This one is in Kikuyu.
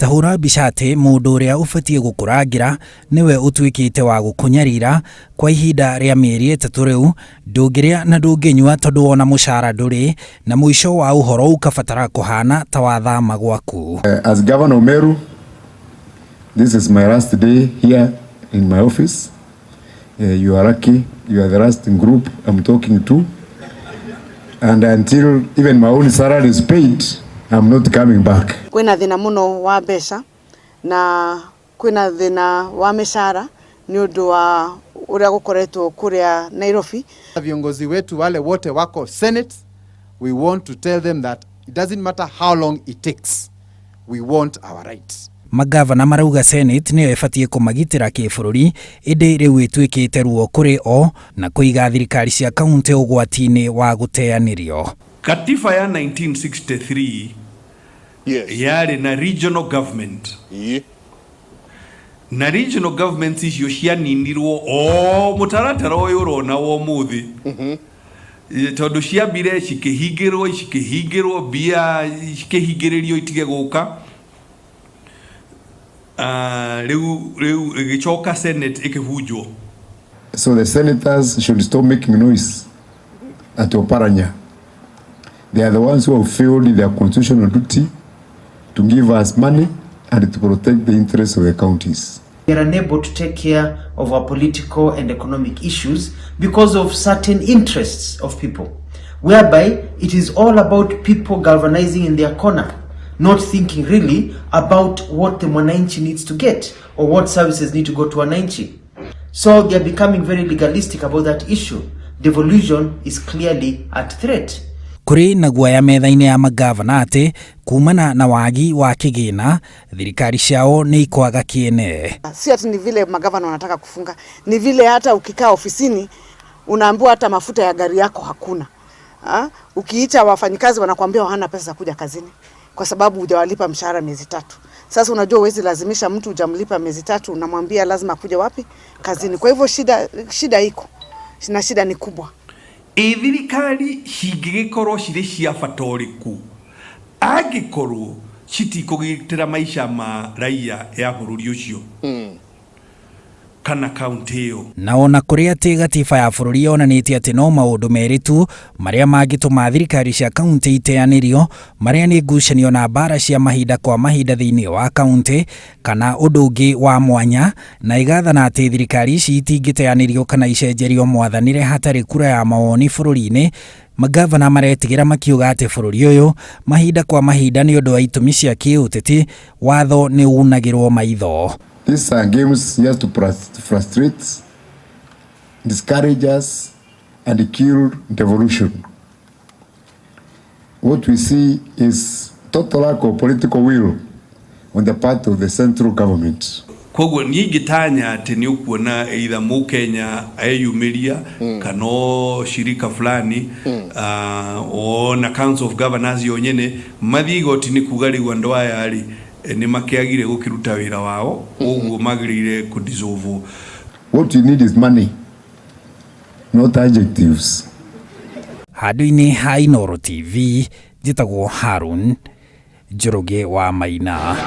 Ta hũra mbica atĩ mũndũ ũrĩa ũbatiĩ gũkũrangĩra nĩwe ũtuĩkĩte wa gũkũnyarira kwa ihinda rĩa mĩeri 3 rĩu, ndũngĩrĩa na ndũngĩnyua tondũ wona mũcara ndũrĩ, na mũico wa ũhoro ũkabatara kũhana ta wathama gwaku. As Governor of Meru, this is my last day here in my office. You are lucky, you are the last group I'm talking to. And until even my own salary is paid, I'm not coming back. Kwĩna thĩna mũno wa mbeca na kwĩna thĩna wa mĩcara nĩ ũndũ wa ũrĩa gũkoretwo kũrĩa Nairobi. Viongozi wetu wale wote wako Senate, we want to tell them that it doesn't matter how long it takes, we want our rights. Magavana marauga Senate nĩyo ĩbatiĩ kũmagitĩra kĩbũrũri, ĩndĩ rĩu ĩtuĩkĩte ruo kũrĩ o na kũiga thirikari cia kaunti ũgwati-inĩ wa gũteanĩrio. Katiba ya 1963 yarĩ na regional government na regional governments icio cianinirwo o mũtaratara ũyũ ũrona wa ũmũthĩ, tondũ ciambire cikĩhingĩrwo mbia, cikĩhingĩrĩrio itige gũka. Rĩu ĩgĩcoka Senate ĩkĩbunjwo. So the senators should stop making noise at Oparanya. They are the ones who have failed in their constitutional duty to give us money and to protect the interests of the counties. We are unable to take care of our political and economic issues because of certain interests of people, whereby it is all about people galvanizing in their corner, not thinking really about what the mwananchi needs to get or what services need to go to wananchi. So they are becoming very legalistic about that issue. Devolution is clearly at threat. Kũrĩ na guoya metha-inĩ ya magavana atĩ kumana na wagi wa kĩgĩna, thirikari ciao nĩ ikwaga kĩene. Si ati ni vile magavana wanataka kufunga, ni vile hata ukikaa ofisini unaambiwa hata mafuta ya gari yako hakuna. Ha? Ukiita wafanyikazi wanakuambia hawana pesa za kuja kazini kwa sababu hujawalipa mshahara miezi 3. Sasa unajua huwezi lazimisha mtu hujamlipa miezi 3, unamwambia lazima akuje wapi? Kazini. Kwa hivyo shida iko na shida ni kubwa. Ĩ thirikari cingĩgĩkorwo cirĩ cia bata ũrĩkũ angĩkorwo citikũgitĩra maica ma raia ya bũrũri ũcio kana kaunti ĩyo? Na ona kũrĩ atĩ gatiba ya bũrũri yonanĩtie atĩ no maũndũ merĩ tu marĩa mangĩtũma thirikari cia kaunti iteanĩrio, marĩa nĩ ngucanio na mbara cia mahinda kwa mahinda thĩinĩ wa kaunti kana ũndũ ũngĩ wa mwanya, na ĩgathana atĩ thirikari ici itingĩteanĩrio kana icenjerio mwathanĩre hatarĩ kura ya mawoni bũrũri-inĩ. Magavana maretigĩra makiuga atĩ bũrũri ũyũ mahinda kwa mahinda nĩ ũndũ wa itũmi cia kĩũteti watho nĩ unagĩrwo maitho. These are games just to frustrate, discourage us, and kill devolution. What we see is total lack of political will on the part of the central government. Koguo niĩ ingĩtanya atĩ nĩ ũkuona either mũkenya eyumĩria kana o shirika fulani, ona Council of Governors yo nyene mathiĩ igoti-inĩ kuga rĩu andũ aya rĩ nĩ makĩagire gũkĩruta wĩra wao ũguo magĩrĩire kũdissolve. What you need is money, not adjectives. Handũ-inĩ ha Inooro TV, njĩtagwo Harun Njoroge wa Maina.